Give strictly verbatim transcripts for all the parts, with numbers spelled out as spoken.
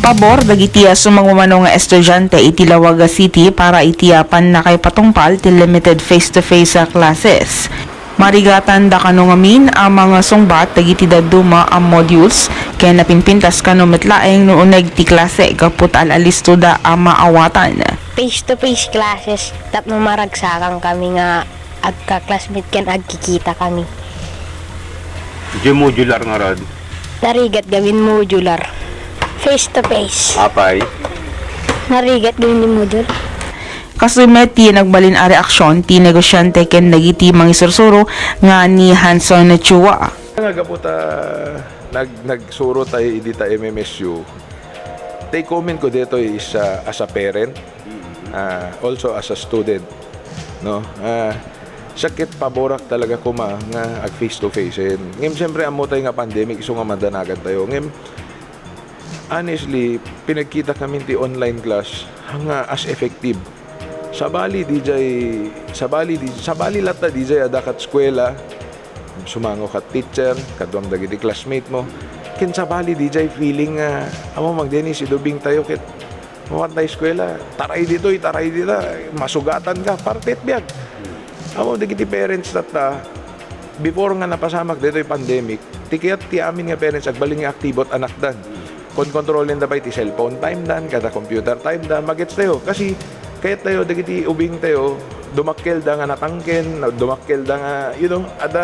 Pabor dagiti sumagmamano nga estudiante iti Laoag City para iti pannakaipatungpal ti limited face-to-face classes. Marigatanda kano ngamin a mangasungbat dagiti dadduma a modules ken napinpintas kano met laeng no uneg ti klase gapu ta al-alistoda a maawatan. Face-to-face classes tapno maragsakan kami nga agka-classmate ken agkikita kami. Diay modular ngarud. Narigat gamin modular. Face to face. Apay? Narigat gamin ni module. Kastoy met ti nagbalin a reaksion ti negosyante ken dagiti mangisursuro nga ni Hanson Chua. Nga gapu ta nag-, nagsuro tayo idi ta M M S U. Take comment ko dito is, uh, as a parent, uh, also as a student, no? Uh, sakit paborak talaga kuma nga ag face to face. Ngem siyempre, amo tayo nga pandemic, isu nga madanagan tayo. Ngem, honestly, pinagkita kami ti online class nga as effective. Sabali, dijay, sabali, di, sabali latta dijay adda kat eskwela, sumango kat teacher, kaduam dagiti classmate mo. Ken sabali, dijay feeling nga, amo, magdeni si Dubing tayo, ket mapantay eskwela, taray ditoy, taray dita, masugatan ka, parte ti biag. Amo, dagiti parents tatta, before nga napasamak ditoy pandemic, ti kayat ti amin nga parents, agbalin nga aktibo ti anakdan. Kon-kontrolin da pay ti cellphone time dan, kada computer time dan, magets tayo. Kasi, kayat tayo, dagiti ubing tayo, dumakkel da nga natangken, dumakkel da nga, you know, ada,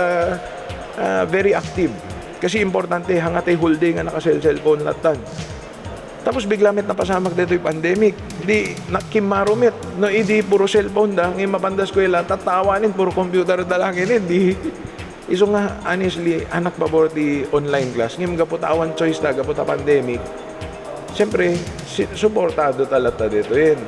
ah, very active. Kasi importante, hanga tay whole day nga naka-cell-, cellphone latan. Tapos bigla met napasamak ditoy pandemic. Di, nakimmaro met. No, idi puro cellphone da, ngem mapanda eskwela, tattawanen, puro computer da lang inin, di. Isu nga, honestly, anak pabor ti online class. Ngem gapu ta awan choice ta, gapu ta pandemic. Siyempre, si-, suportado ta latta ditoyen.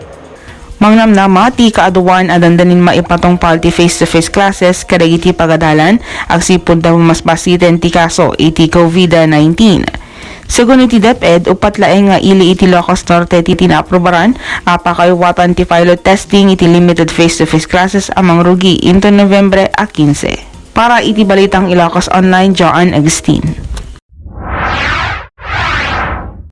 Mangnamnama ti kaaduan a dandanin maipatungpal ti face-to-face classes kadagiti pagadalan agsipud ta masbasiten ti kaso iti COVID nineteen. Segun iti DepEd, uppat laeng nga ili iti Ilocos Norte ti, ti naaprobaran a pakayawatan ti pilot testing iti limited face-to-face classes a mangrugi inton Nobyembre a kinse. Para iti Balitang Ilocos Online, Joan Agustin.